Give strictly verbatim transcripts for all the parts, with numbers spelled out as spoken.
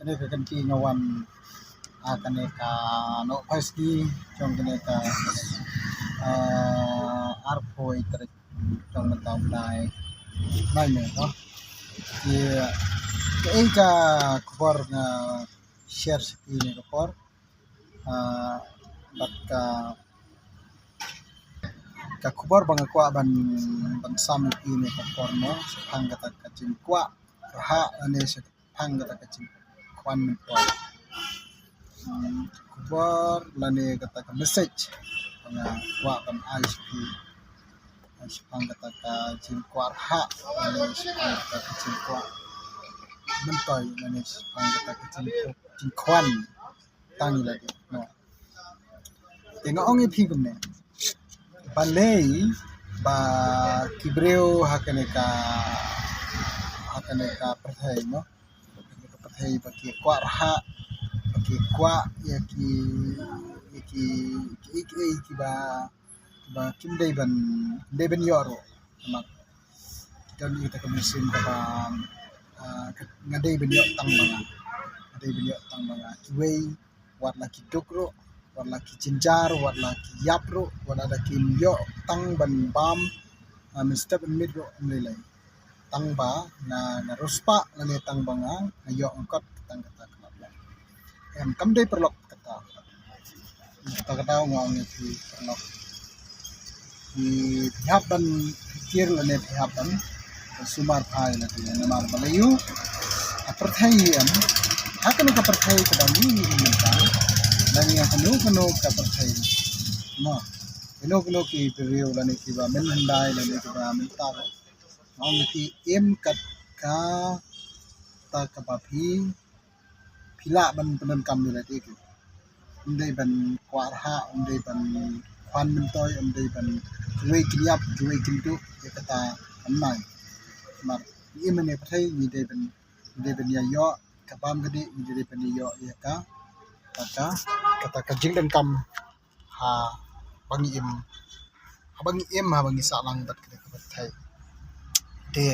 Kane ka kynti nga wan ha kane ka Nohphaisngi jong kane ka, ah, arphew tarik jong mynta u bnai Naiwieng, no. Te kaei ka khubor nga share sha phi kane ka por, ah, bad ka, ka khubor ba nga kwah ban, ban sam ïa phi kane ka por, no, shaphang kata ka jingkwah rhah lane shaphang kata ka jingkhwan myntoi. Hmm, khubor lane kata ka message ba nga kwah ban ai sha phi shaphang kata ka jingkwah rhah lane shaphang kata ka jingkwah myntoi lane shaphang kata ka jing, jingkhwan tang ïa lade, no. Te nga ong ïa phi kumne, balei ba ki briew ha kane ka, ha kane ka pyrthei, no, ha kane ka pyrthei ba ki kwah rhah, ba ki kwah ïa ki, ïa ki, ïa ki, ïa ki, ïa ki ba, ba kim dei ban, dei ban ïoh ruh. Namar ki don ïa kata ka mynsiem kaba, ah, ka, nga dei ban ïoh tang ma nga, nga dei ban ïoh tang ma nga. Kiwei wat la ki duk ruh, wat la ki jynjar, wat la ki ïap ruh, wat la da kim ïoh tang ban bam, ah, mynstep mynmiet ruh, ym lei lei. Tang ba nga, nga riewspah lane tang ba nga, nga ïoh nga kot tang kata ka lap lap. Em, kam dei paralok kata. Kata ka daw nga ong ïa phi paralok, phi, phi hap ban pyrkhat lane phi hap ban, ban sumar phai lane, namar balei ïa ka pyrthei, em, ha kane ka pyrthei kaba ngi im mynta, lane ha kano kano ka pyrthei, no, kano kano ki briew lane kiba mynhyndai lane kiba mynta ruh, nga ong ïa phi, im kat kata kaba phi, phi lah ban pyndonkam ïa lade ki. Ym dei ban kwah rhah, ym dei ban khwan myntoi, ym dei ban, kiwei kin ïap, kiwei kin duh, ïa kata ym nai. Namar ngi im ha kane ka pyrthei, ngi dei ban, ngi dei ban ïa ïoh ka bam ka dih, ngi dei ban ïa ïoh ïa ka, kata, kata ka jingdonkam haba ngi im, haba ngi im, haba ngi sah lang bad kane ka pyrthei. Te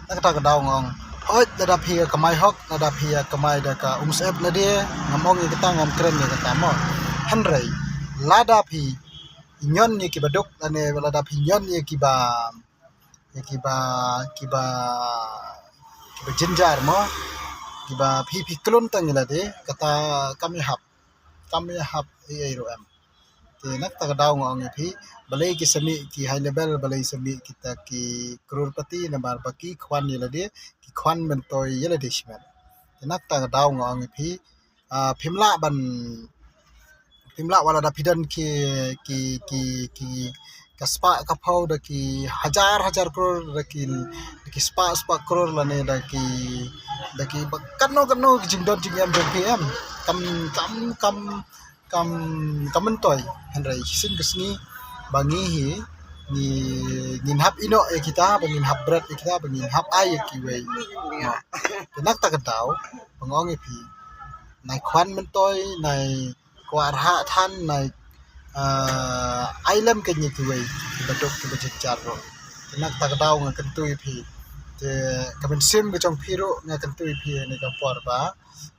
na kata ka daw nga ong, hooid, lada phi ïa kamai hok, lada phi ïa kamai da ka umsyep lade, ngam ong ïa kata, ngam kren ïa kata mo. Hynrei lada phi ñion ïa kiba duk, lane lada phi ñion ïa kiba, ïa kiba, kiba, kiba jynjar mo, kiba phi, phi klun tang ïa lade, kata kam ïahap, kam ïahap ei ei ruh em. Te na kata ka daw nga ong ïa phi, balei ki sa mih ki high level, balei sa mih kita ki crorepati, namar ba ki khwan ïa lade, ki khwan myntoi ïa lade shimet. Te na kata ka daw nga ong ïa phi, ah, phim lah ban, phim lah, wat lada phi don ki, ki, ki, ki ka spah ka phew, da ki hajar hajar klur, da ki, da ki spah spah klur, lane da ki, da ki ba katno katno ki jingdon jingem jong phi em, kam, kam, kam, kam, kam myntoi. Hynrei shisien ka sngi ba ngi hi, ngi, ngin hap ïehnoh ïa kita, ba ngin hap bret ïa kita, ba ngin hap ai ïa kiwei. Te na kata ka daw ba nga ong ïa phi, nai khwan myntoi, nai kwah rhah than, nai, ah, ai lem ka ïa kiwei kiba duk kiba jynjar ruh. Te na kata ka daw nga kyntu ïa phi. Te ka mynsiem ka jong phi ruh nga kyntu ïa phi ha kane ka por ba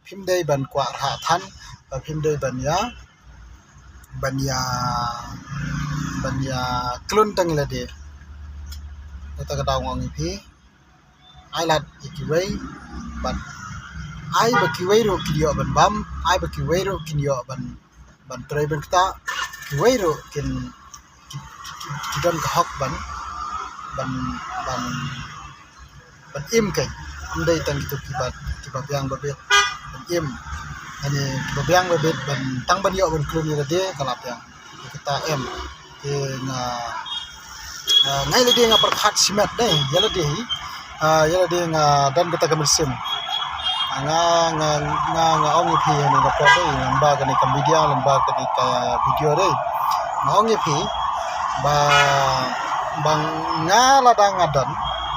phim dei ban kwah rhah than, ba phim dei ban ïa, ban ïa, ban ïa klun tang ïa lade. Kata ka daw nga ong ïa phi, ai lad ïa kiwei, bad ai ba kiwei ruh kin ïoh ban bam, ai ba kiwei ruh kin ïoh ban, ban trei ban ktah, kiwei ruh kin, ki, ki, ki, ki don ka hok ban, ban, ban, ban im keiñ. Ym dei tang kito kiba, kiba biang ba bit ban im. Lane kiba biang ba bit ban, tang ban ïoh ban klun ïa lade ka la biang. Kata em. Te nga, nga, nga ïa lade nga pyrkhat shimet dei, ïa lade hi. Ah, ïa lade nga don kata ka mynsiem. Ah, nga, nga, nga, nga ong ïa phi ha kane ka por dei, lyngba kane ka media, lyngba kane ka video dei. Nga ong ïa phi ba, ba nga lada nga don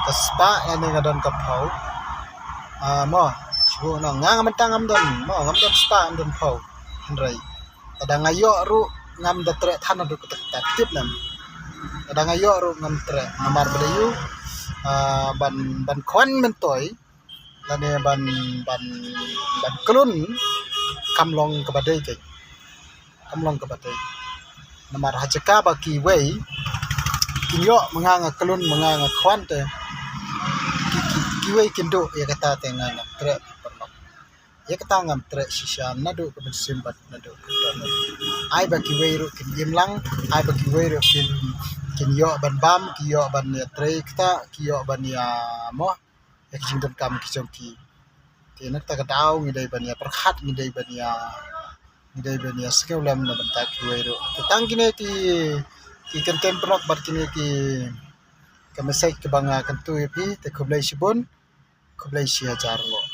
ka spah lane nga don ka phew. Ah, mo, shu, no, nga, nga mynta ngam don, mo, ngam don spah, ngam don phew. Hynrei lada nga ïoh ruh ngam da treh than haduh katta katta, tip ne em. Lada nga ïoh ruh ngam treh, namar balei ïa, ah, ban, ban khwan myntoi, Kane ban ban ban klun kam long kaba dei keiñ. Kam long kaba dei. Namar ha jaka ba kiwei kin ïoh ma nga nga klun ma nga nga khwan te ki, ki, kiwei kin duh ïa kata te nga ngam treh paralok. Ïa kata ngam treh shisha naduh ka mynsiem bad naduh ka dohnud. Ai ba kiwei ruh kin im lang, ai ba kiwei ruh kin, kin ïoh ban bam, ki ïoh ban ïa trei kata, ki ïoh ban ïa mo ïa ki jingdonkam ki jong ki. Te na kata ka daw ngi dei ban ïa pyrkhat, ngi dei ban ïa, ngi dei ban ïa sngewlem na bynta kiwei ruh. Te tang kine ki, ki kyntien paralok bad kine ki, ka message kaba nga kyntu ïa phi, te khublei shibun, khublei shi hajar nguh.